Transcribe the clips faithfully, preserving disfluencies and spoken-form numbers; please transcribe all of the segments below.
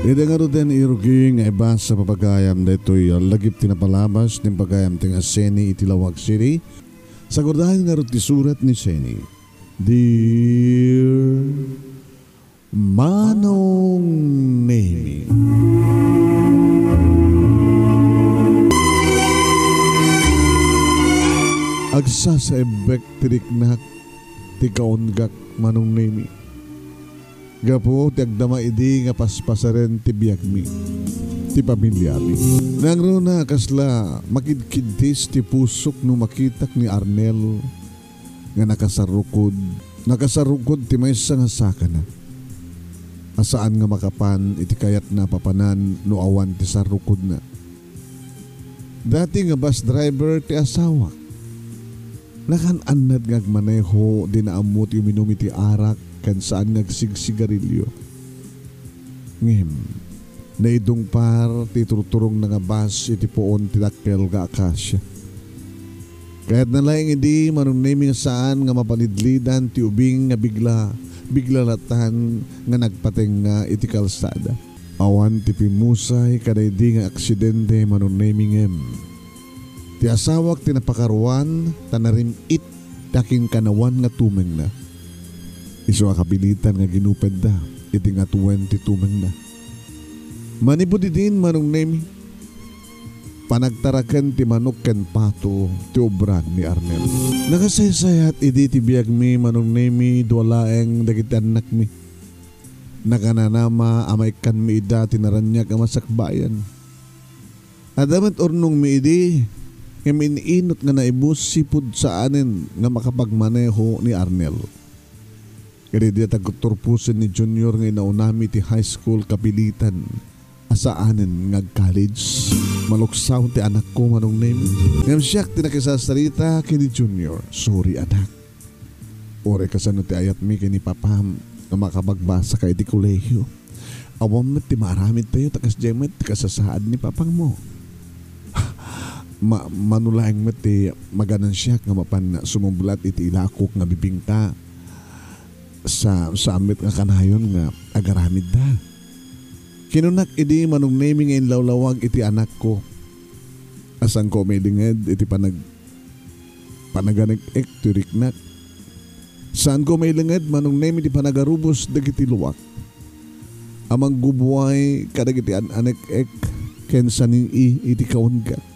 Ita ngaruden, irugi, nga ibasa papagayam daytoy a lagip ti napalabas ti pagayam ti nga Seni iti Laoag City. Sagurdaen ngarud ti surat ni Seni. Dear Manong Nemi. Agsasaebbek ti riknak ti kaunggak, Manong Nemi. Gapu ti agdama idi nga paspasaren ti biagmi, ti pamiliami. Nangruna kasla makidkiddis ti pusok no makitak ni Arnel nga nakasarukod, nakasarukod ti maysa nga sakana a saan nga makapan iti kayatna a papanan no awan ti sarukodna. Dati nga bus driver ti asawak. Nakan-annad nga agmaneho, di naammo ti uminum iti arak, ken saan nga agsigsigarilio. Ngem, naidungpar ti turturongna nga bus iti puon ti dakkel nga akasia. Kayatna laeng idi, Manong Nemi, nga saan nga mapanidlidan ti ubing nga bigla, bigla latan nga nagpatengnga iti kalsada. Awan ti pimmusay kadaydi nga aksidente, Manong Nemi, ngem ti asawak ti napakaruan ta narim-it ti akinkanawan nga tumengna. Isu a kapilitan nga ginupedda iti ngatuen ti tumengna. Manipud idin, Manong Nemi, panagtaraken ti manok ken pato ti obran ni Arnel. Nakasaysayat idi ti biagmi, Manong Nemi, dua laeng dagiti annakmi. Nakananama a maikkanmi ida ti naraniag a masakbayan. Adda met urnongmi idi, ngem in-inut nga naibus sipud saanen nga makapagmaneho ni Arnel. Ket idi agturpusen ni Junior nga inaunami ti high school, kapilitan a saanen nga ag-college. Maluksaw ti anakko, Manong Nemi. Ngem siak ti nakisasarita ken ni Junior. Sorry, anak. Uray kasano ti ayatmi ken ni Papam nga makapagbasaka iti kolehio. Awan met ti maaramidtayo ta kasdiay met ti kasasaad ni Papangmo. Ma-, mano laeng met ti maganansiak nga mapan sumublat iti ilakok nga bibingka. Sa-, saan met nga kanayon nga agaramidda. Kinunak idi, Manong Nemi, nga inlawlawag iti anakko. Asanko mailinged iti panag-, panaganeg-ek ti riknak. Saanko mailinged, Manong Nemi, ti panagarubos dagiti luak a manggubuay kadagiti an-anek-ek ken sanin-i iti kaungga.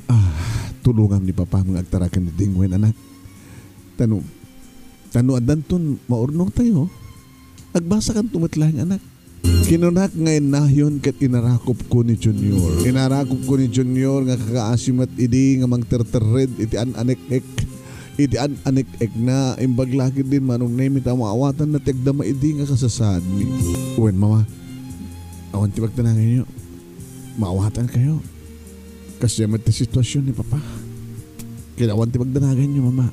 Ah, tulongam ni Papam nga agtaraken daydi wen, anak. Tano, tano addanton maurnongtayo, agbasakanto met laeng, anak. Kinunak nga innayon ket inarakupko ni Junior. Inarakupko ni Junior nga kakaasi met idi nga mangterterred iti an-anek-ek. Iti an-anek-ekna, imbag la ketdin, Manong Nemi, ta maawatanna ti agdama idi nga kasasaadmi. Wen, Mama, awan ti pagdanaganyo. Maawatankayo. Kasdiay met ti situasion ni Papa. Ket awan ti pagdanaganyo, Mama.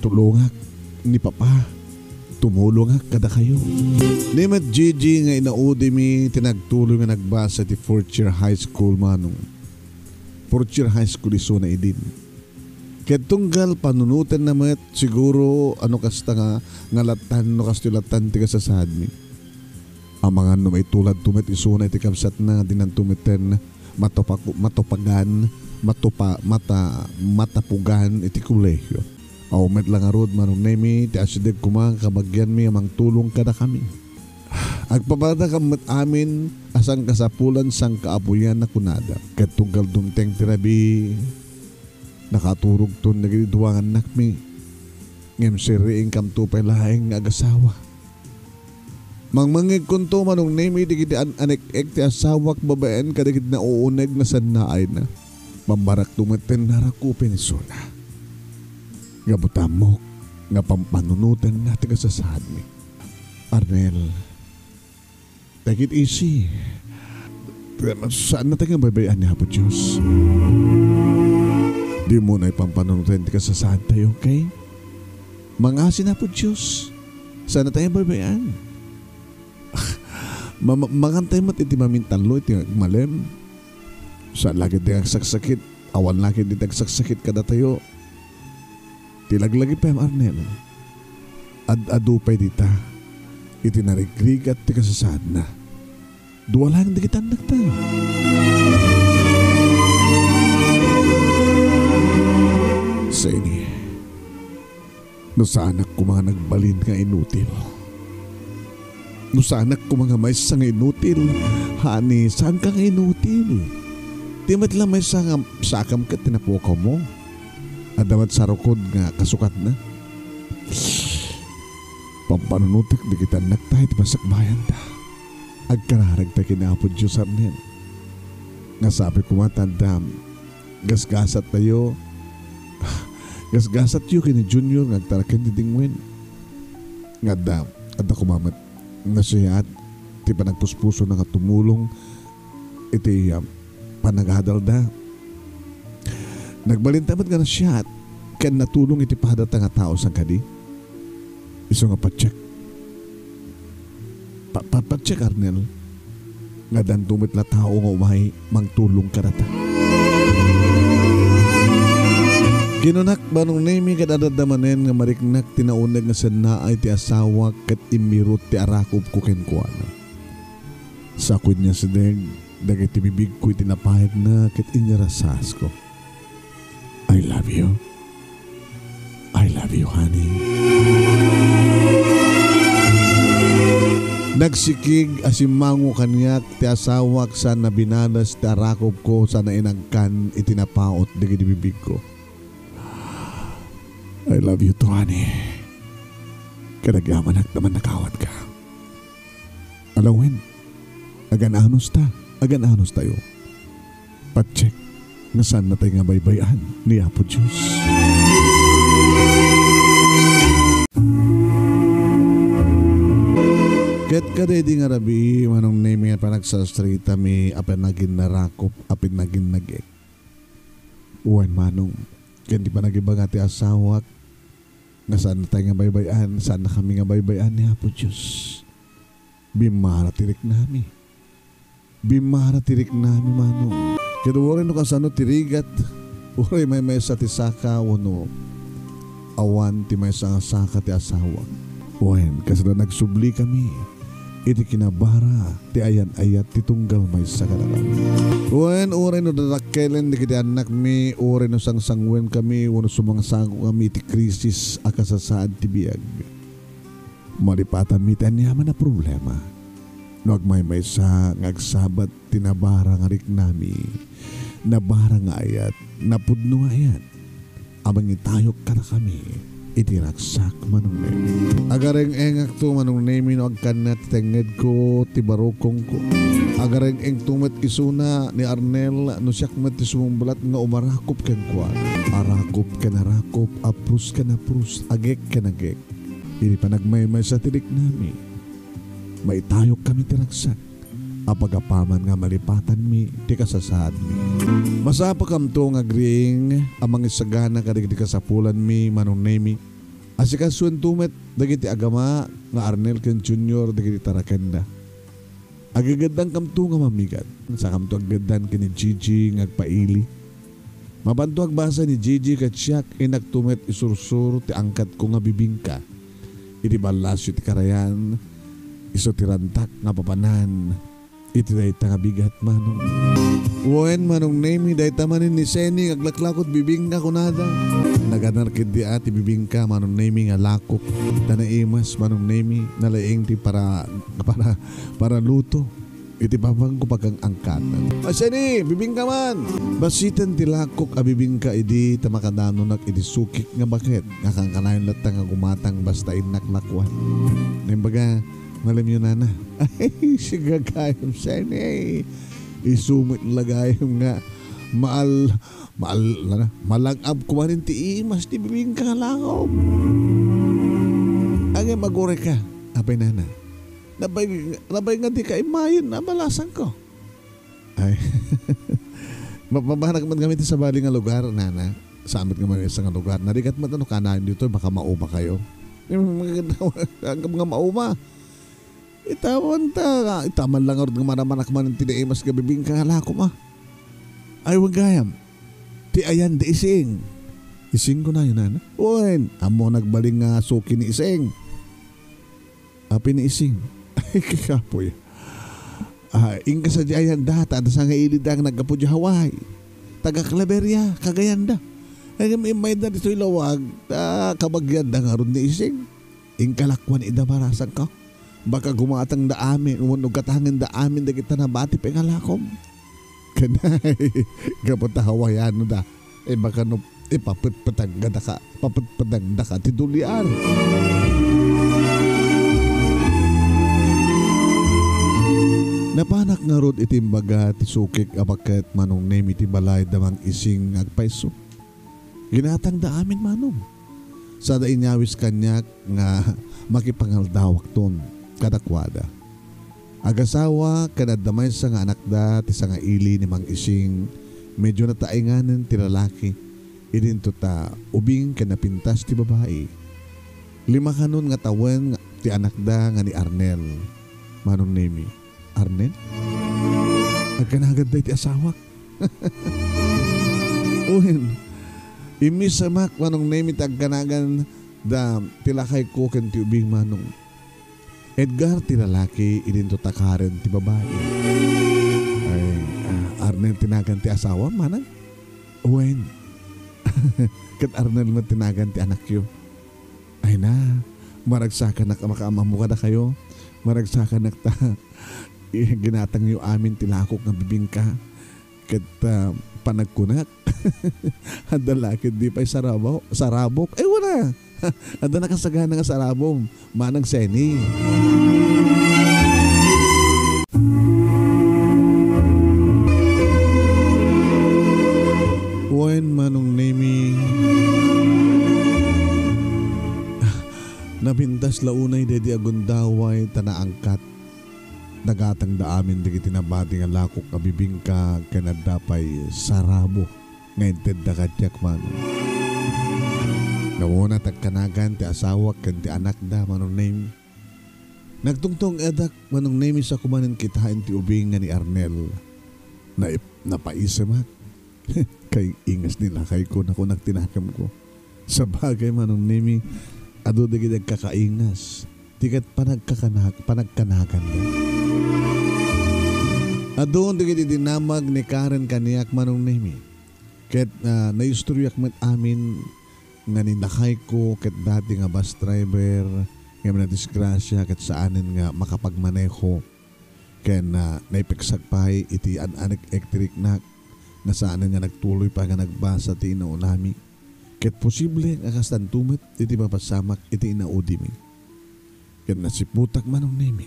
Tulongak ni Papa. Tumulongak kadakayo. Ni met Gigi nga inaudimi ti nagtuloy nga nagbasa ti fourth year high school, Manong. Fourth year high school isuna idin. Ket tunggal panunotenna met, siguro, ano kasta nga, nga lattan, no kastoy lattan ti kasasaadmi. Amangan no maituladto met isuna iti kabsatna nga dinanto metten matupak-, matupagan, matupa-, mata-, matapugan iti kolehio. Aw met la ngarud, Manong Nemi, ti asideg koma nga kabagianmi a mangtulong kadakami. Agpapadakam met amin a sangkasapulan, sangkaapuyan a kunada. Ket tunggal dumteng ti rabii, nakaturogton dagiti dua nga annakmi. Ngem sirriingkamto pay laeng nga agasawa. Mangmangngegkonto, Manong Nemi, dagiti an-anek-ek ti asawak babaen kadagiti nauuneg nga sannaayna. Mammarakto metten nga rakupen isuna. Gapu ta ammok nga pampanunotenna ti kasasaadmi. Arnel, take it easy. Saanna tayo nga baybay-an ni Apo Diyos. Di mo na ipampanunoten ti kasasaadtayo, okay? Mangasi ni Apo Diyos. Saanna tayo nga baybay-an. Ma-, ma-, mangantay met iti mamintallo iti agmalem. Saan la ketdi nga agsaksakit. Awan la ketdi ti agsaksakit kadatayo. Ti laglagipem, Arnel, ad-adu pay dita iti narigrigat ti kasasaadna. Dua laeng dagiti annakta. Seni, no saanak koma nga nagbalin nga inutil. No saanak koma nga maysa nga inutil, honey, saanka nga inutil. Ti met la maysa nga sakam ket ti napukawmo. Adda met sarukod nga kasukatna. Pampanunotek dagiti annakta iti pasakbayanta. Agkararagta ken Apo Dios, Arnel. Nga sapay koma ta adda gasgasattayo, gasgasatyo ken ni Junior nga agtaraken ti dingwen. Nga adda, adda koma met nasiat ti panagpuspusona nga tumulong iti, ah, panagadalda. Nagbalinta met nga nasiat ken natulong iti padata nga tao, saan kadi? Isu nga patiek. Pa-, pa-, patiek, Arnel, nga addanto met la tao nga umay mangtulong kadata. Kinunak, Manong Nemi, ket adda manen nga mariknak ti nauneg nga sennaay ti asawak ket immirut ti arakobko kenkuana. Sa kuen nga sideg dagiti bibigko iti napayagna ket inyarasasko. I love you. I love you, honey. Nagsikig a simmango kaniak ti asawak sana binalas ti arakobko sana inagkan iti napaut dagiti bibigko. I love you too, honey. Ket agyamanak ta mannakawatka. Ala wen, agan-anos ta, agan-anos tayo. Patiek nga saan natay nga baybay-an ni Apo Dios. Ket kadaydi nga rabii, Manong Nemi, a panagsastritami a panaginnarakop a panaginnagek. Wen, Manong, ken ti panagibaga ti asawak, nga saan natay nga baybay-an, saannakami nga baybay-an ni Apo Dios. Bimmara ti riknami. Bimmara ti riknami, Manong. Ket uray no kasano ti rigat, uray maymaysa ti saka wenno awan ti maysa nga saka ti asawak. Wen, kasla nagsublikami iti kinabara ti ayan-ayat ti tunggal maysa kadakami. Wen, uray no dadakkelen dagiti annakmi, uray no sangsangwenkami wenno sumangsangokami iti krisis a kasasaad ti biag. Malipatanmi ti aniaman a problema. No agmaymaysa nga agsabat ti nabara nga riknami, nabara nga ayat, napudno nga ayat, a mangitayok kadakami iti ragsak, Manong Nemi. Agareng-engakto, Manong Nemi, no agkanna ti tengngedko, ti barukongko. Agareng-engto met isuna ni Arnel, no siak met ti sumungbalat nga umarakop kenkuana. Arakop ken arakop, aprus ken aprus, agek ken agek. Iti panagmaymaysa ti riknami, maitayokkami ti ragsak a pagapaman nga malipatanmi ti kasasaadmi. Masapakamto nga agriing a mangisagana kadagiti kasapulanmi, Manong Nemi. Asikasoento met dagiti agama nga Arnel ken Junior dagiti tarakenda. Agegeddankamto nga mamigat. Sakamto aggeddan ken ni Gigi nga agpaili. Mapanto agbasa ni Gigi ket siak, innakto met isursuro ti angkatko nga bibingka. Iti ballasyo ti karayan, isu ti rantak nga papanan iti dayta nga bigat, Manong. Wen, Manong Nemi, dayta manen ni Seni nga aglaklakot bibingka, kunada. Naganar ketdi a ti bibingka, Manong Nemi, nga lakok. Ta naimas, Manong Nemi, nalaing ti para, para, para luto. Iti papanko pagang-angkatan. A, Seni, bibingka man! Basiten ti lakok a bibingka idi ta makadanonak iti sukik nga baket nga kankanayon latta nga gumatang basta innak lakuan. Naimbag a, malemyo, nana. Ay, siga gayam, Seni. Isu met la gayam nga maal-, maal-, ano, malang-ab koma ti imas ti bibingka nga lakok. Agay, magurayka. Apay, nana. Napay, napay nga dika immayen a balasangko. Ay. Ma-, mabanak met ngamin ti sabali nga lugar, nana. Saan met ngamin maysa nga lugar. Narigat met no kanayon ditoy, baka mauma kayo. Yung mga ganda, anggap nga mauma. Itawan ta, itaman lang nga maramanak man ti naimas nga bibingka nga lakom, a. Ay, wen gayam. Ti ayan di Ising. Ising kunayon, nana. Wen, ammo nagbalin nga suki ni Ising. Apay ni Ising? Ay, kakapoy. Ah, inka sadiay ayanda, ta adda sangailida nga naggapu diay Hawaii. Taga Claveria, Cagayan da. Ngem immayda ditoy lawag, ta kabagianda ngarud ni Ising. Inka lakuan ida, marasangko. Baka gumatangda amin, wenno gatangenda amin dagiti nabati pay nga lakom. Ken, gapu ta Hawaiano da. Eh, baka no ipapetpetangdaka, papetpetangdaka ti dolyar. Napanak ngarud iti imbaga ti sukik a baket, Manong Nemi, iti balay da Mang Ising nga agpayso. Ginatangda amin, Manong. Sada inyawis kaniak nga makipangaldawakton kadakuada. Agasawa ken adda maysa nga anakda ti sangaili ni Mang Ising, medyo nataenganen ti lalaki, idinto ta ubing ken napintas ti babai. Lima kanon nga tawen ti anakda nga ni Arnel. Manong Nemi, Arnel? Agkanagan daydi asawak? Wen, immisemak, Manong Nemi, ti agkanagan da ti lakayko ken ti ubing, Manong. Edgar ti lalaki, idinto ta Karen ti babai. Ay, ah, Arnel ti nagan ti asawam, manang? Wen. Ket Arnel met ti nagan ti anakyo. Ay na, maragsakanak a makaam-ammo kadakayo. Maragsakanak ta ginatangyo amin ti lakok nga bibingka. Ket, ah, panagkunak, adda la ketdi pay sarabo-, sarabok. Ay, wala. Adda nakasagana nga sarabom, Manang Seni. Wen, Manong Nemi. Napintas la unay daydi a gundaway ta naangkat. Nagatangda amin dagiti nabati nga lakok nga bibingka ken adda pay sarabo nga intedda kadiak, Manong. Ngem una ti agkanagan ti asawak ken ti anakda, Manong Nemi. Nagtungtong-edak, Manong Nemi, sa kumanen kitaen ti ubing nga ni Arnel. Naip-, napaisemak. Kaingas ni lakayko, nakunak ti nakemko. Sabagay, Manong Nemi, adu dagiti agkakaingas. Ti ket panagkakanag-, panagkanaganda. Adu dagiti dinamag ni Karen kaniak, Manong Nemi. Ket, ah, naistoryak met amin nga ni lakayko ket dati nga bus driver nga nadisgrasia ket saanen nga makapagmaneho. Ken, ah, naipeksak pay iti an-anek-ek ti riknak nga saanen nga nagtuloy pay nga nagbasa ti inaunami. Ket posible nga kastanto met iti mapasamak iti inaudimi. Ket nasiputak, Manong Nemi.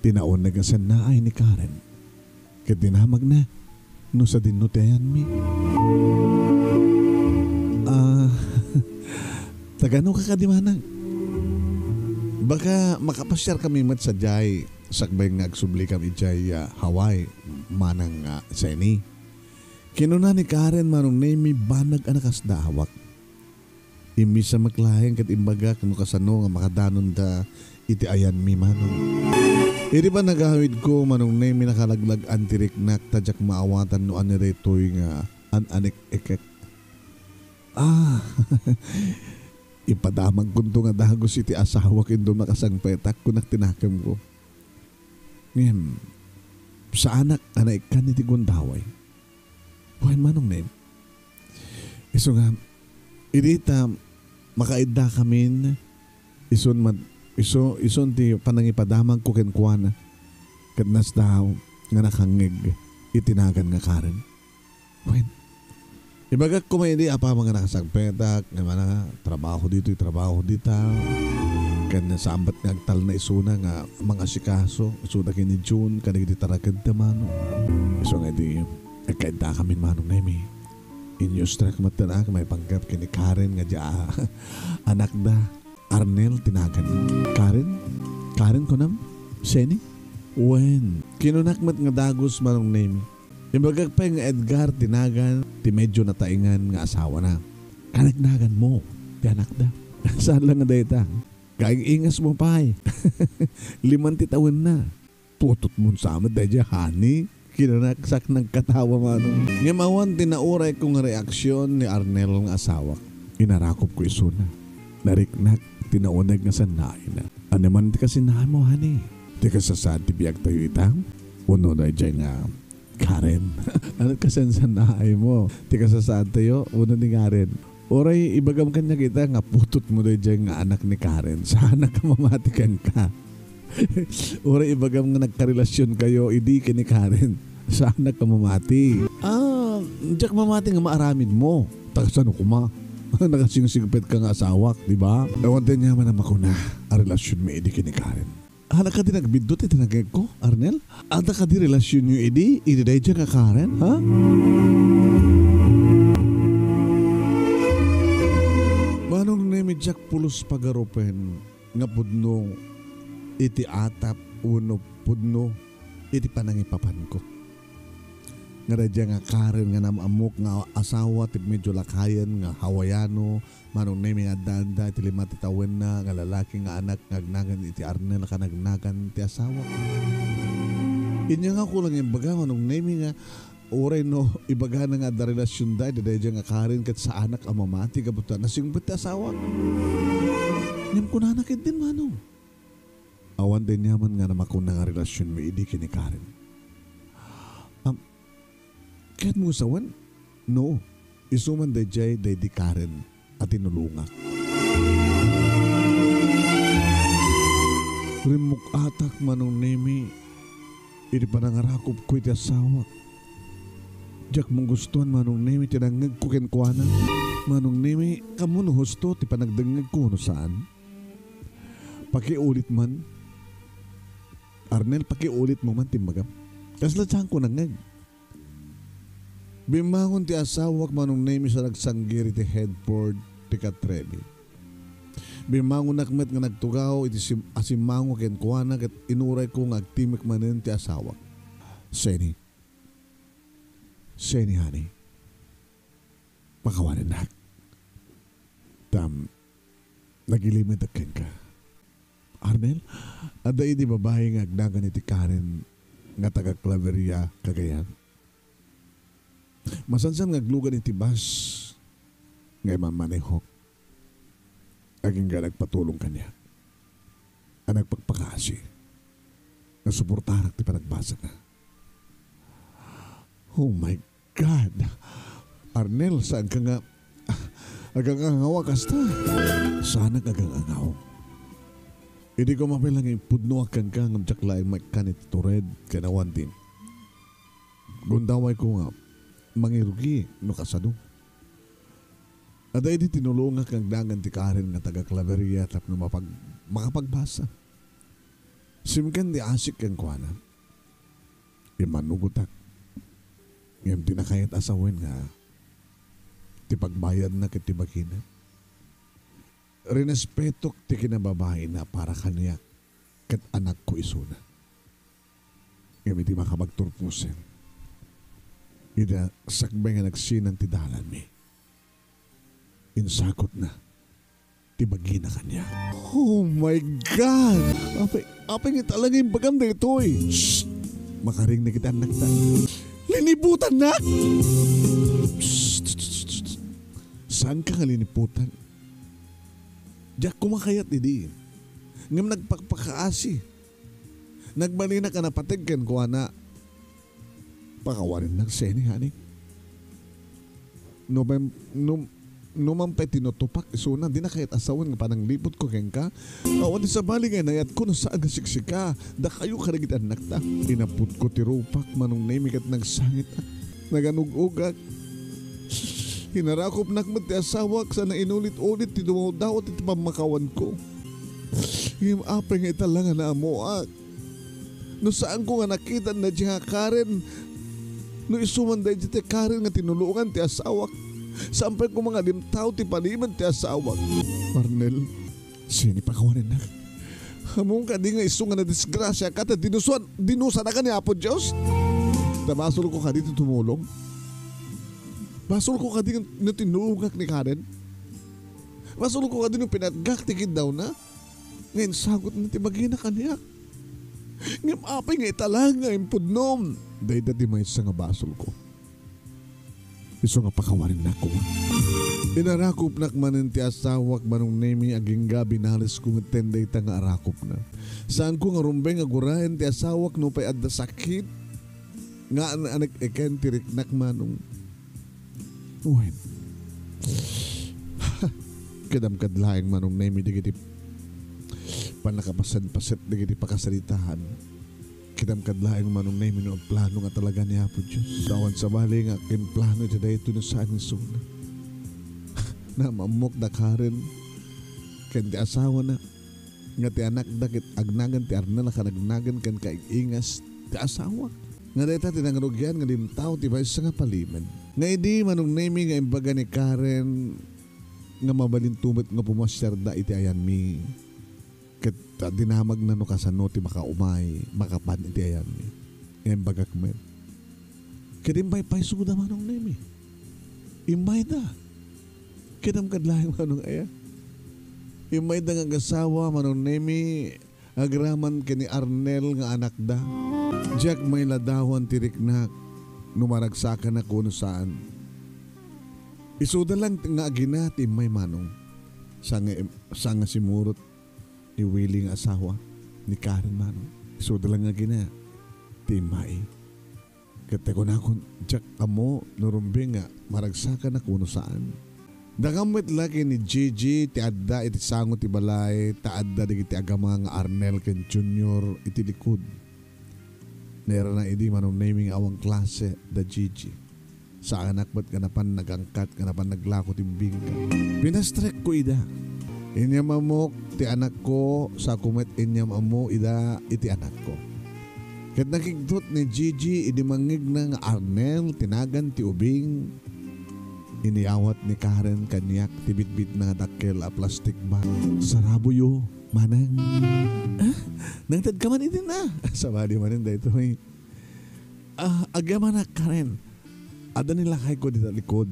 Ti nauneg nga sannaay ni Karen. Ket dinamagna no sadinno ti ayanmi. Ah, tagano ka kadi, Manang? Baka makapasiar kami met sadiay sakbay nga agsubli kami idiay, ah, Hawaii, Manang, ah, Seni. Kinuna ni Karen, Manong Nemi, banag a nakasdawak. Immisemak laeng ket imbagak no kasano nga makadanonda iti ayanmi, Manong. Idi panagawidko, Manong Nemi, nakalaglag-an ti riknak ta diak maawatan no ania daytoy nga an-anek-ekek. Ah, ipadamagkonto nga dagus iti asawak inton makasangpetak, kunak ti nakemko. Ngem, saanak a naikkan iti gundaway. Wen, Manong Nemi. Isu nga, idi ta makaiddakamin, isun mat-, isu, isun ti panangipadamagko kenkuana, ket nasdaaw nga nakangngeg iti nagan nga Karen. Wen, ibagak koma idi apaman nga nakasangpetak, nga mana, trabaho ditoy, trabaho dita. Ken saan met nga agtalna isuna nga mangasikaso, isuna ken ni June, kadagiti tarakedda, Manong. Isu nga idi, agkaiddakamin, Manong Nemi. Inyustrak met ti anak, maipanggep ken ni Karen nga dia anakda. Arnel ti nagan. Karen? Karen kunam? Seni? Wen, kinunak met nga dagus, Manong Nemi. Imbagak pay nga Edgar ti nagan ti medyo nataengan nga asawana. Kanagnaganmo ti anakda. Saan la nga dayta? Kaing-ingasmo pay. Liman ti tawenna. Putotmon sa met daydiay, honey. Kinanak sa nagkatawa, Manong. Ngem awan ti naurayko nga reaksion ni Arnel nga asawak. Inarakopko isuna. Nariknak ti nauneg nga sannaayna. Ania man ti kasinnaaymo, honey? Ti kasasaad ti biagtayo ita? Wenno daydiay nga Karen. Ano kasansanay mo? Ti kasasaadtayo, wenno ni Karen. Uray ibagam kaniak ita nga putotmo daydiay nga anak ni Karen. Saanak a mamati kenka. Uray ibagam nga nagkarelasionkayo idi ken ni Karen. Saanak a mamati. Ah, diak mamati nga maaramidmo. Ta kasano koma? Nakasingsigpetka nga asawak, di ba? Awan ti aniaman a makuna a relasionmi idi ken ni Karen. Adda kadi nagbiddut iti nangngegko, Arnel? Adda kadi relasionyo idi, idi daydiay nga Karen, ha? Manong Nemi, diak pulos pagarupen nga pudno iti atap wenno pudno iti panangipapanko. Nga daydiay nga Karen nga naam-ammok nga asawa ti medyo lakayen nga Hawaiano, Manong Nemi nga adda-adda iti lima ti tawenna nga lalaki nga anak nga agnagan iti Arnel a kanagnagan ti asawa. Ania nga kulang imbaga, Manong Nemi, nga uray no ibagana nga adda relasionda iti daydiay nga Karen ket saanak a mamati gapu ta nasingpet ti asawa. Ngem kunana ketdin, Manong, awan ti aniaman nga makuna nga relasionmi idi ken ni Karen. Am, kayatmo nga sawen? No, isu man daydiay daydi Karen a tinulongak. Rimmuk-atak, Manong Nemi, iti panangarakupko iti asawak. Diak magustuan, Manong Nemi, ti nangngegko kenkuana. Manong Nemi, ammom no husto ti panagdengngegko wenno saan? Pakiulit man. Arnel, pakiulitmo man ti imbagam. Kasla saanko nangngeg. Bimmangon ti asawak, Manong Nemi, sa nagsanggir iti headboard ti Katreli. Bimmangonak met nga nagtugaw iti sim-, asimmango kenkuana ket inurayko nga agtimek manen ti asawak. Seni. Seni, honey. Pakawanennak. Tam, nagilimedak kenka. Arnel, adda idi babai nga agnagan iti Karen nga taga Claveria, Cagayan. Masansan nga aglugan iti bus nga imammanehok. Agingga nagpatulong kaniak a nagpakpakaasi nga suportarak ti panagbasana. Oh my God! Arnel, saanka nga agangangawa kasta? Saanak agangangaw. Idi koma pay la nga impudnoak kenka ngem diak laeng maikkan iti tured ken awan ti gundawayko nga mangirugi no kasano. Adda idi tinulongak nga agnagan ti Karen nga taga Claveria tapno mapag-, makapagbasa. Simken ti asik kenkuana. Immanugotak. Ngem dina kayat a sawen nga ti pagbayadna ket ti bagina. Rinespetok ti kinababaina para kaniak ket anakko isuna. Ngem iti makapagturposen, iti sakbay nga nagsinan ti dalanmi, insagutna ti bagina kaniak. Oh my God! Apay, apay nga ita la nga imbagam daytoy? Shh! Makaringna iti annakta. Linibutannak! Shh! Saanka nga linibutan? Diak koma kayat idi. Ngem nagpakpakaasi. Nagbalinak a napateg kenkuana. Pakawanennak, Seni, honey. No pay, no, no man pay tinutupak isuna, dina kayat a sawen nga pananglibutko kenka. Awan ti sabali nga inayatko no saan nga siksika. Dakayo kadagiti annakta. Inapudko ti rupak, Manong Nemi, ket nagsangitak. Naganug-ugak. Inarakupnak met ti asawak sana inulit-ulit ti dumawdawat iti pammakawanko. Ngem apay nga ita la nga naammoak? No saanko nga nakitan daydiay nga Karen, no isu man daydiay ti Karen nga tinulongan ti asawak, saan pay koma nga dimtao ti palimed ti asawak. Arnel, Seni, pakawanennak. Ammom kadi nga isu nga nadisgrasiaka ta dinusuan-, dinusanaka ni Apo Dios? Ta basolko kadi ti tumulong? Basolko kadi no tinulongak ni Karen? Basolko kadi no pinatgak ti kiddawna? Nga insagutna ti bagina kaniak. Ngem apay nga ita la nga impudnom? Dayta ti maysa nga basolko. Isu nga pakawanennak koma. Inarakupnak manen ti asawak, Manong Nemi, agingga binalesko metten dayta nga arakupna. Saanko nga rumbeng a guraen ti asawak nupay adda sakit nga an-, anek-eken ti riknak, Manong. Wen. Kadam kad laeng, Manong Nemi, dagiti pannakapasen-paset dagiti pakasaritaan. Kadam kad laeng, Manong Nemi, no agplano nga talaga ni Apo Dios. Awan sabali nga agimplano iti daytoy no saan nga isuna. Naam-ammok da Karen ken ti asawana nga ti anakda ket agnagan ti Arnel a kanagnagan ken kaig-ingas ti asawa. Nga dayta ti nangrugian nga dimtao ti maysa nga palimed. Nga idi, Manong Nemi, nga imbaga ni Karen nga mabalinto met nga pumasiarda iti ayanmi. Ket dinamagna no kasano ti makaumay, makapan iti ayanmi. Nga imbagak met. Ket imbay pay isuda, Manong Nemi. Immayda. Kadam kad laeng, Manong, aya. Immayda nga agasawa, Manong Nemi, agraman ken ni Arnel nga anakda. Diak mailadawan ti riknak no maragsakanak wenno saan. Isuda lang nga agina ti immay, Manong. Saan nga im-, saan nga simurot ni Willie nga asawa ni Karen, Manong. Isuda lang nga agina ti immay. Ket ti kunakon, diak ammo no rumbeng nga maragsakanak wenno saan. Dakam met la ken ni Gigi ti adda iti sango ti balay, ta adda dagiti agama nga Arnel ken Junior iti likud. Nairana idi, Manong Nemi, nga awan klase da Gigi. Saanak met nga napan nagangkat, nga napan naglako ti bingka. Pinastrekko ida. Inyam-ammok ti anakko, sako met inyam-ammo ida iti anakko. Ket nakigtot ni Gigi idi mangngegna nga Arnel ti nagan ti ubing. Iniyawat ni Karen kaniak ti bitbitna nga dakkel a plastic bag. Saraboyo, Manang. Ah, nangted ka man idi na. Sabali manen daytoy. Ah, agyamanak, Karen. Adda ni lakayko dita likud.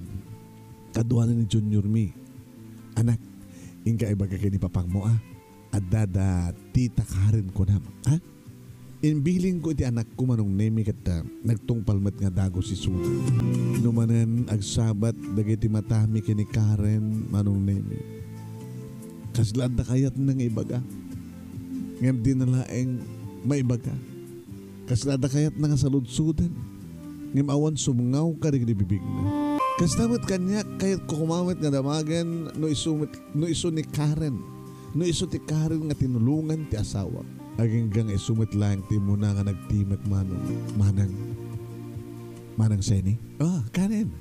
Kaduana ni Junior mi. Anak, inka ibaga ken ni papangmo, ah. Adda da Tita Karen kunam, ah. Imbilinko iti anakko, Manong Nemi, ket, ah, nagtungpal met nga dagus isuda. No manen agsabat dagiti matami ken ni Karen, Manong Nemi. Kasla adda kayatna nga ibaga. Ngem di na laeng maibaga. Kasla adda kayatna nga saludsoden. Ngem awan sumngaw kadagiti bibigna. Kasta met kaniak, kayatko koma met nga damagen no isu met, no isu ni Karen. No isu ti Karen nga tinulongan ti asawak. Agingga nga isu met laeng ti immuna nga nagtimek, Manong. Manang. Manang Seni? Ah, Karen.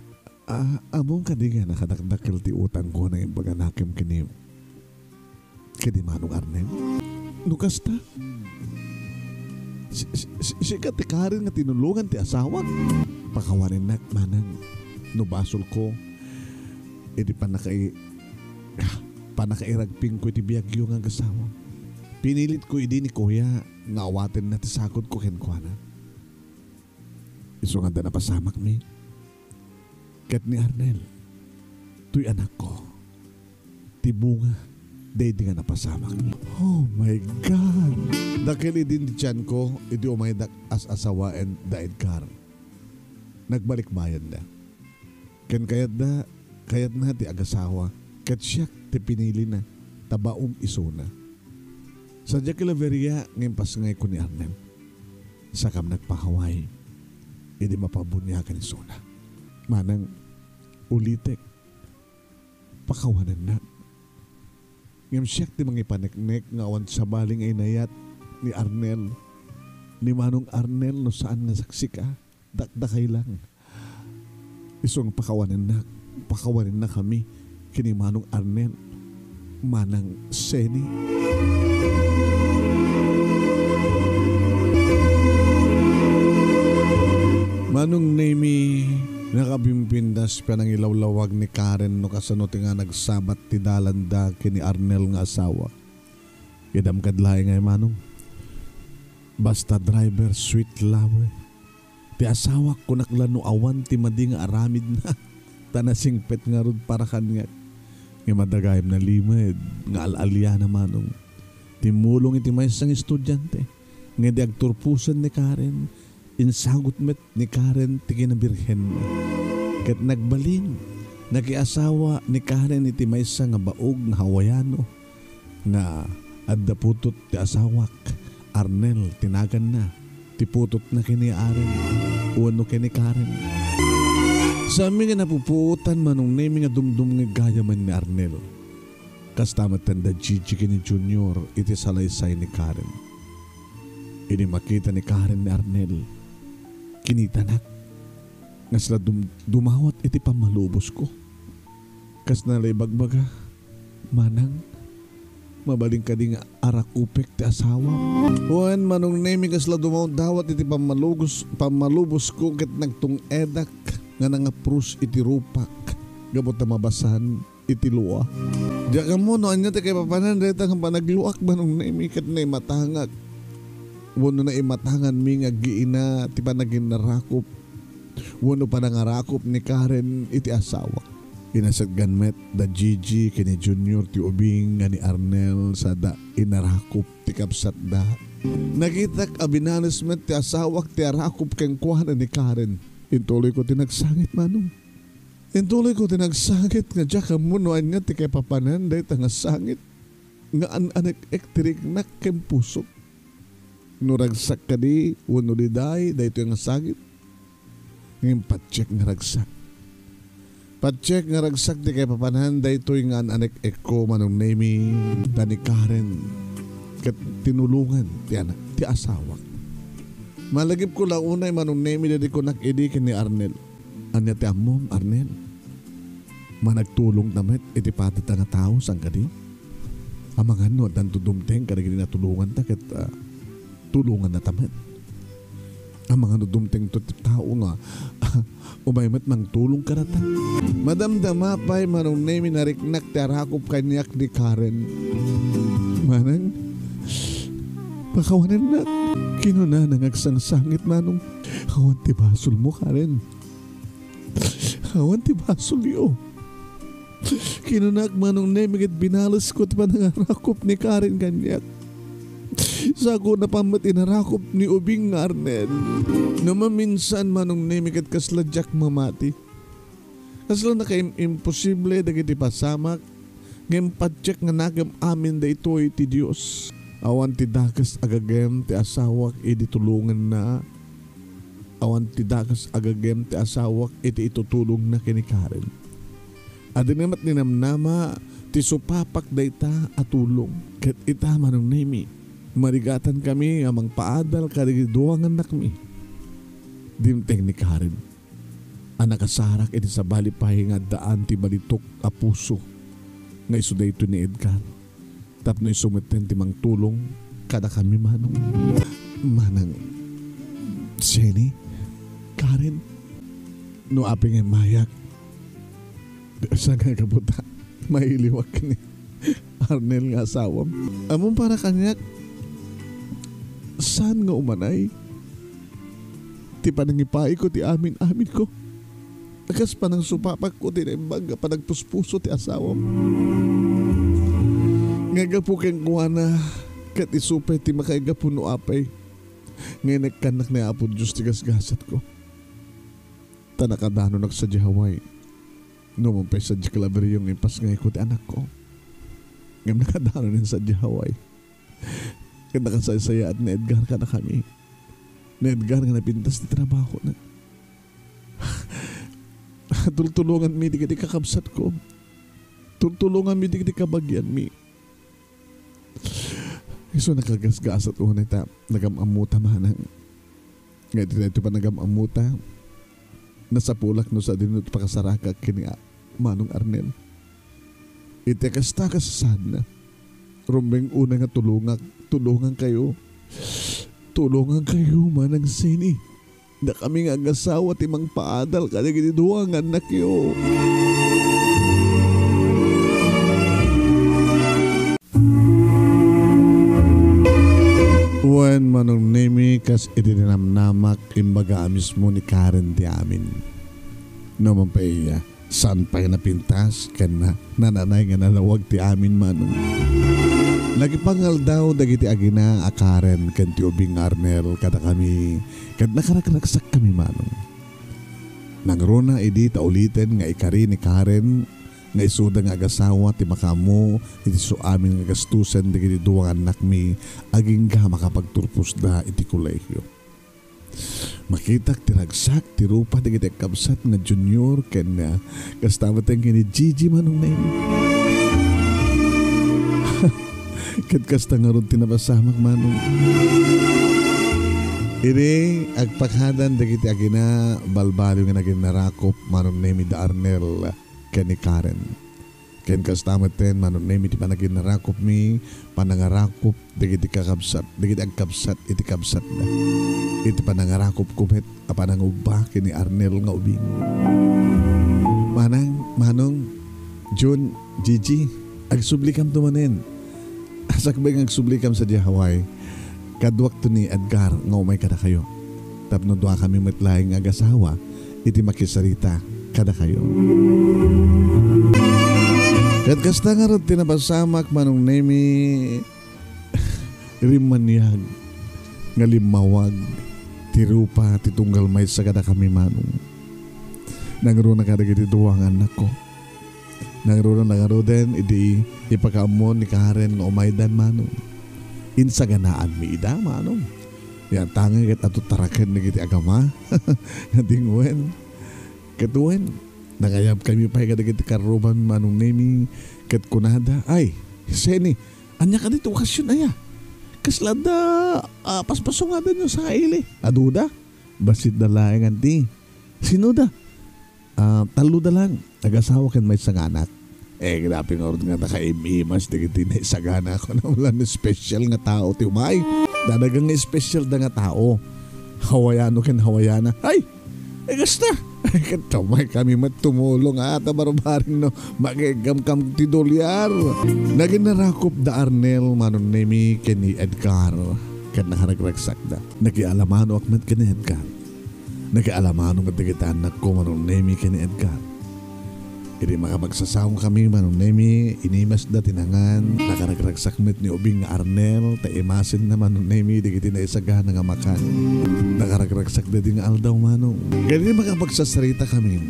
Ah, ammom kadi nga nakadakdakkel ti utangko nga imbaganakem ken ni, ken ni Manong Arnel? No kasta, si, si, si, sika ti Karen nga tinulongan ti asawak? Pakawanennak, Manang, no basolko iti panakai-, pannakairagpingko iti biagyo nga agasawa. Pinilitko idi ni Kuya nga awatenna ti sagodko kenkuana. Isu nga adda napasamakmi ket ni Arnel, toy anakko, ti bunga daydi nga napasamakmi. Oh my God! Dakkel idin ti tianko idi umaydak as-asawaen da Edgar. Nagbalikbayanda. Ken kayatda, kayatna ti agasawa, ket siak ti pinilina, ta baom isuna. Sadiak la Veria nga impasngayko ni Arnel. Sakam nagpakaway idi mapabuniagan isuna. Manang, ulitek, pakawanennak. Ngem siak ti mangipaneknek nga awan sabali nga inayat ni Arnel, ni Manong Arnel, no saan nga saksika. Dakdakay lang. Isu nga pakawanennak, pakawanennakami ken ni Manong Arnel, Manang Seni. Manong Nemi, nakabimbindas panangilawlawag ni Karen no kasano ti nga nagsabat ti dalanda ken ni Arnel nga asawa. Idam kad laeng ngay, Manong. Basta driver, sweet lover. Ti asawak, kunak la no awan ti madi nga aramidna. Ta nasingpet ngarud para kaniak. Ngem adda gayam nalimed nga al-aliana, Manong. Timmulong iti maysa nga estudiante. Nga idi agturposen ni Karen, insagut met ni Karen ti kinabirhenna. Ket nagbalin, Nakiasawa ni Karen iti maysa nga baog nga Hawaiano nga adda putot ti asawak. Arnel ti naganna. Ti putotna ken ni Aren wenno ken ni Karen. Saanmi nga napupuotan, Manong Nemi, nga dumdumngeg gayam ni Arnel. Kasta met da Gigi ken ni Junior iti salaysay ni Karen. Idi makita ni Karen ni Arnel, kinitanak nga sila dum-, dumawat iti pammalubosko. Kasla ibagbaga, "Manang, mabalin kadi nga arakupek ti asawam?" Wen, Manong Nemi, kasla dumawdawat iti pammalugos-, pammalubosko ket nagtung-edak nga nangaprus iti rupak gapu ta mabasan iti lua. Diak ammo no ania ti kaipapanan dayta nga panagluak, Manong Nemi, ket naimatangak wenno naimatanganmi nga aggiina ti panaginnarakop wenno panangarakop ni Karen iti asawak. Inasaggan met da Gigi ken ni Junior ti ubing nga ni Arnel sada inarakop ti kabsatda. Nakitak a binales met ti asawak ti arakop kenkuana ni Karen. Intuloyko ti nagsangit, Manong. Intuloyko ti nagsangit nga diak ammo no ania ti kaipapanan dayta nga sangit nga an-anek-ek ti riknak ken pusok. No ragsak kadi wenno diay daytoy nga sangit? Ngem patiek nga ragsak. Patiek nga ragsak ti kaipapanan daytoy nga an-anek-ekko, Manong Nemi, da ni Karen ket tinulongan ti anak, ti asawak. Malagipko la unay, Manong Nemi, daydi kunak idi ken ni Arnel. Ania ti ammom, Arnel? Managtulongta met iti padata nga tao, saan kadi? Amangan no addanto dumteng kadagiti natulonganta ket, ah, tulongannata met. Amangan no dumtengto ti tao nga umay met mangtulong kadata. Madamdama pay, Manong Nemi, nariknak ti arakop kaniak ni Karen. Manang, pakawanennak. Kinunana nga agsangsangit, Manong. Awan ti basolmo, Karen. Awan ti basolyo. Kinunak, Manong Nemi, ket binalesko ti panangarakop ni Karen kaniak. Sako napan met inarakop ni ubing nga Arnel. No maminsan, Manong Nemi, ket kasla diak mamati. Kasla nakaim-, imposible dagiti pasamak, ngem patiek nga nakem amin daytoy ti Dios. Awan ti dakes a gagem ti asawak idi tulonganna. Awan ti dakes a gagem ti asawak iti itutulongna ken ni Karen. Adda met ninamnama ti supapak dayta a tulong. Ket ita, Manong Nemi, marigatankami a mangpaadal kadagiti dua nga annakmi. Dimteng ni Karen a nakasarak iti sabali pay nga addaan ti balitok a puso nga isu daytoy ni Edgar. Tapno isu metten ti mangtulong kadakami, Manong. Manang Jenny, Karen, no apay nga immayak, saan nga gapu ta mailiwak ni Arnel nga asawam? Ammom para kaniak, saan nga umanay ti panangipaayko ti amin-aminko? Kas panangsupapakko ti naimbag a panagpuspuso ti asawam. Nga gapu kenkuana, ket isu pay ti makaigapu no apay nga inekkannak ni Apo Dios ti gasgasatko. Ta nakadanonak sadiay Hawaii. Numan pay sadiay Claverio nga impasngayko ti anakko. Ngem nakadanonen sadiay Hawaii. Ket nakasaysayaat ni Edgar kadakami. Ni Edgar nga napintas ti trabahona. Tultulonganmi dagiti kakabsatko. Tultulonganmi dagiti kabagianmi. Isu nakagasgasat unay ta nagam-ammota, Manang. Nga iti daytoy panagam-ammota, nasapulak no sadino ti pakasarakak ken ni a-, Manong Arnel. Iti kasta kasasaadna, rumbeng unay nga tulongak, tulongankayo. Tulongankayo, Manang Seni. Dakami nga agasawa ti mangpaadal kadagiti dua nga annakyo. Wen, Manong Nemi, kas iti ninamnamak, imbaga a mismo ni Karen ti amin. Numan pay, saan pay napintas ken na-, nananay nga nalawag ti amin, Manong. Nakipangaldaw dagiti agina a Karen ken ti ubing nga Arnel kadakami, ket nakaragragsakkami, Manong. Nangruna idi ta uliten nga ikari ni Karen nga isuda nga agasawa ti makaammo iti su amin nga gastusen dagiti dua nga annakmi agingga makapagturposda iti kolehio. Makitak ti ragsak ti rupa dagiti agkabsat nga Junior ken, ah, kasta met ken ni Gigi, Manong Nemi. Ket kasta ngarud ti napasamak, Manong. Idi agpakadan dagiti aginabalbaliw nga naginnarakop, Manong Nemi, da Arnel ken ni Karen. Ken kasta metten, Manong Nemi, ti panaginarakopmi, panangarakop dagiti kakabsat, dagiti agkabsat iti kabsatda. Iti panangarakopko met a panangubba ken ni Arnel nga ubing. Manang, Manong, Jun, Gigi, agsublikam to manen. Sakbay nga agsublikam sadiay Hawaii, kaduakto ni Edgar nga umay kadakayo. Tapno duakami met laeng nga agasawa iti makisarita kadakayo. Ket kasta ngarud ti napasamak, Manong Nemi, rimmaniag nga limmawag ti rupa ti tunggal maysa kadakami, Manong. Nangruna kadagiti dua nga annakko. Nangruna ngaruden idi ipakaammo ni Karen nga umaydan, Manong. Insaganaanmi ida, Manong. Yantangay ket adu taraken dagiti agama nga dingwen. Ket wen, nangayabkami pay kadagiti karrubami, Manong Nemi, ket kunada, "Ay, Seni, ania kadi ti okasion aya? Kasla adda, ah, paspasungadanyo sa ili?" "Aduda. Bassit da laeng, anti." "Sino da?" "Ah, tallo da lang. Agasawa ken maysa nga anak." Eh, grabe ngarud nga nakaim-imas dagiti naisagana ko na wala na special nga tao ti umay. Talaga nga special da nga tao. Hawaiano ken Hawaiana. Ay! Eh, kasta! Ay, ket umay kami met tumulong, ah, ta barbaring no, makiggamkam ti dolyar. Naginarakop da Arnel, Manong Nemi, ken ni Edgar. Ket nakaragragsakda. Nakialamanoak met ken ni Edgar. Nakialamano met dagiti annakko, Manong Nemi, ken ni Edgar. Idi makapagsasaongkami, Manong Nemi, inimasda ti nangan. Nakaragragsak met ni ubing nga Arnel, ta imasenna, Manong Nemi, dagiti naisagana nga makan. Nakaragragsakda idi nga aldaw, Manong. Ket idi makapagsasaritakamin,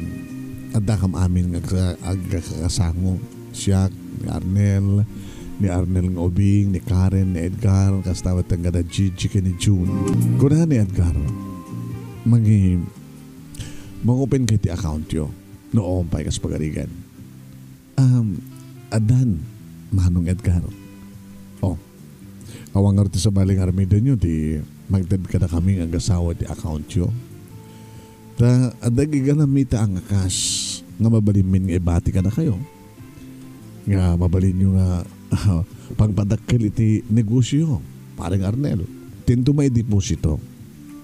addakam amin nga agsa-, agkakasango. Siak, ni Arnel, ni Arnel nga ubing, ni Karen, ni Edgar, kasta met kada Gigi ken ni June. Kuna ni Edgar, "Mangi-, mangopen kay ti account yo?" "No, pay, kas pagarigan." "Um, addan, Manong Edgar." "Oh, awan ngarud ti sabali nga aramidenyo ti mangted kadakami nga agasawa ti account yo. Ta adda giganami ta nga kas nga mabalinmin nga ibati kadakayo. Nga mabalinyo nga pangpadakkel iti negosio, Pareng Arnel. Tinto maideposito.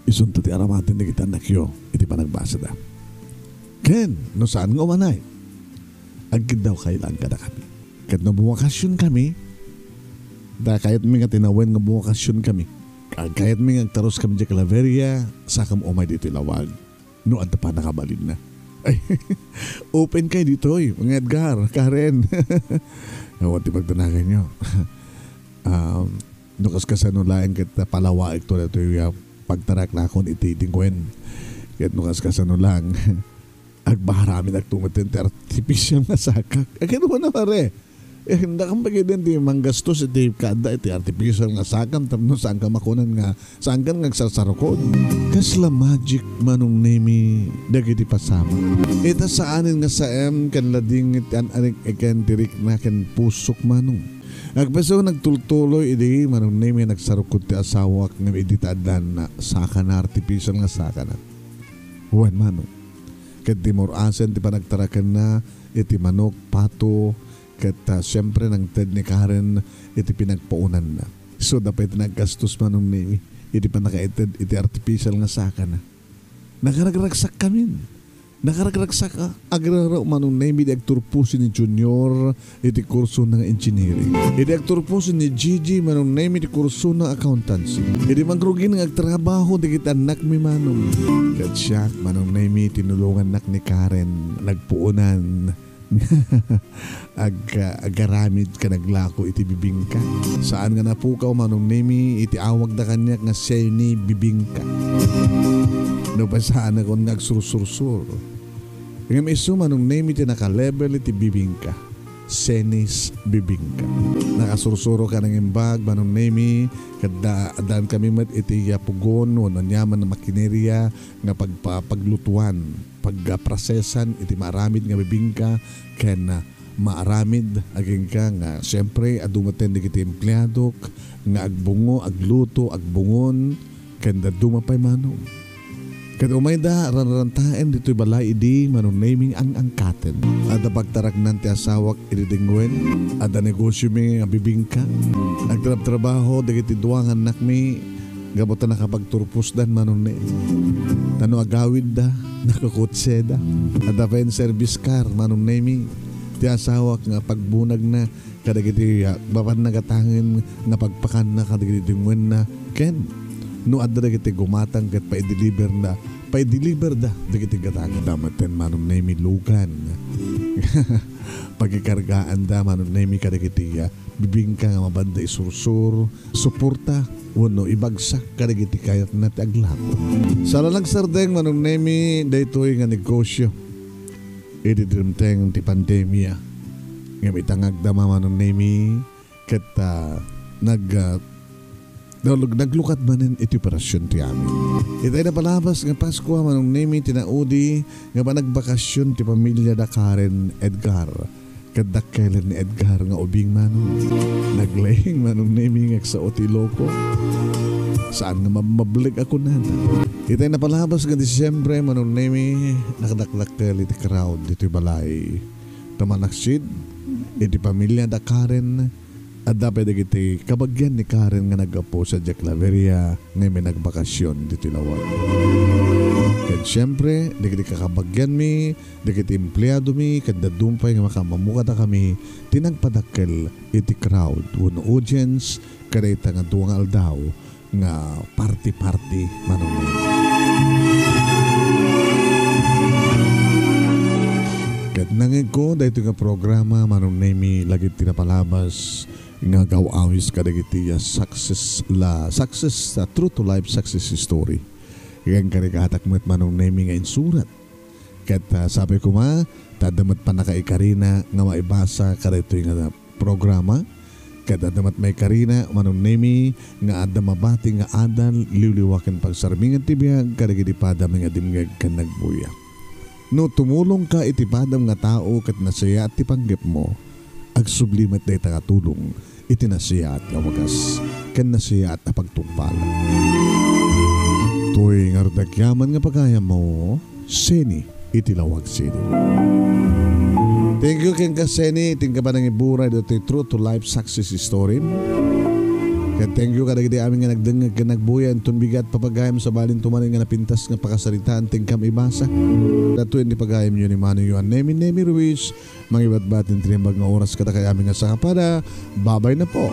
Isunto ti aramaten dagiti annakyo iti panagbasada. Ken no saan nga umanay, agkiddawkayo laeng kadakami. Ket no buwakasionkami, ta kayatmi nga tinawen nga buwakasionkami. Agkayatmi nga agtaruskami idiay Claveria, sakam umay ditoy lawag. No adda pannakabalinna." Ay, open kay ditoy, Mangi Edgar, Karen. Awan ti pagdanaganyo. Um, no kaskasano laeng ket palawaekto datoy nga pagtaraknakon iti dingwen. Ket no kaskasano lang, agpaaramidakto metten ti artificial nga sakak. Agano man, pare? Eh, dakam pay ketdin ti manggastos iti kaadda iti artificial nga sakam tapno saanka makunan nga saankan nga agsarsarukod. Kasla magic, Manong Nemi, dagiti pasamak. Ita saanen nga saem ken ladingit ti an-anik ken ti rikna ken pusok, Manong. Agpayso nga nagtultuloy idi, Manong Nemi, nagsarukod ti asawak ngem idi ta addan sakana, artificial nga sakana. Wen, Manong. Ket di mur-asen ti panagtarakenna iti manok, pato, ket, ah, siempre, nangted ni Karen iti pinagpaunanna. Isuda pay ti naggastos, Manong Nemi, iti pannakaited iti artificial nga sakana. Nakaragragsakkamin. Nakaragragsak a agraraw, Manong Nemi, idi agturposi ni Junior iti kursona nga engineering. Idi agturposi ni Gigi, Manong Nemi, iti kursona accountancy. Idi mangrugin nga agtrabaho dagiti annakmi, Manong. Ket siak, Manong Nemi, tinulongannak ni Karen. Nagpuonan. Ag-, agaramid ken aglako iti bibingka. Saan nga napukaw, Manong Nemi, iti awagda kaniak nga Seni Bibingka. Nupay saanakon nga agsursursur. Ngem isu, Manong Nemi, ti naka-level iti bibingka. Senis bibingka. Nakasursuro ka nang imbag, Manong Nemi, kadda, addaan kami met iti, ah, pugon wenno aniaman a makineria nga pagpa-, paglutuan, pagprosesan iti maaramid nga bibingka ken, ah, maaramid agingga nga, siyempre, adu metten dagiti empleadok nga agbungo, agluto, agbungon, ken dadduma pay, Manong. Ket umayda ranrantaen ditoy balay idi, Manong Nemi, ang-angkaten. Adda pagtaraknan ti asawak idi dengnguen. Adda negosiomi nga bibingka. Agtrabtrabaho dagiti dua nga annakmi gapu ta nakapagturposdan, Manong Nemi. Ta no agawidda, nakukutseda. Adda pay service car, Manong Nemi. Ti asawak nga pagbunagna kadagiti, ah, mapan nagatangen nga pagpakanna kadagiti dengnguen, ken no adda dagiti gumatang ket paideliverna, paideliverda dagiti gatangenda metten, Manong Nemi, lugan. Pakikargaanda, Manong Nemi, kadagiti, ah, bibingka nga mapanda isursur, suporta, wenno ibagsak kadagiti kayatna ti aglapu. Saan a nagsardeng, Manong Nemi, daytoy nga negosio idi dimteng ti pandemia. Ngem ita nga agdama, Manong Nemi, ket, ah, nag-, ah, nag-, naglukad manen iti operasion ti amin. Itay napalabas nga Paskua, Manong Nemi, ti naudi nga panagbakasyon ti pamiliada Karen, Edgar. Ket dakkelen ni Edgar nga ubing, Manong. Naglaing, Manong Nemi, nga agsao ti Iloko. Saan nga mabmableg a kunada. Itay napalabas nga Disiembre, Manong Nemi, nakadakdakkel iti crowd ditoy balay. Ta manaksid iti pamiliada Karen, adda pay dagiti kabagian ni Karen nga naggapu sadiay Claveria nga immay nagbakasyon ditoy lawag. Ket siempre, dagiti kakabagianmi, dagiti empleadomi, ket dadduma pay nga makaammo kadakami ti nagpadakkel iti crowd wenno audience kadayta nga dua nga aldaw nga party-party, Manong Nemi. Ket nangngegko daytoy nga programa, Manong Nemi, lagip ti napalabas nga agaw-awis kadagiti, ah, success la, success, ah, true to life success story. Ken karigatak met, Manong Nemi, nga insurat. Ket, ah, sapay koma, ta adda met pannakaikarina nga maibasa kadaytoy nga programa. Ket adda met maikarina, Manong Nemi, nga adda mabati nga adal, liwliwa ken pagsarmingan ti biag kadagiti padami nga dimngeg ken nagbuya. No tumulongka iti padam nga tao ket nasayaat ti panggepmo, agsubli met dayta nga tulong iti nasayaat nga wagas ken nasayaat a pagtungpal. Toy ngarud agyaman nga pagayammo, Seni iti Lawag City. Thank you kenka, Seni, iti panangiburay ditoy true to life success story. Ken thank you kadagiti amin nga nagdengngeg ken nagbuya inton bigat papagayam, sabali inton manen nga napintas nga pakasaritaan ti inkam ibasa. Datoy ni pagayamyo ni Manong Yohan Nemi, Nemi Ruiz, mangibatbat iti naimbag nga oras kadakayo amin nga sakapada. Babay na po.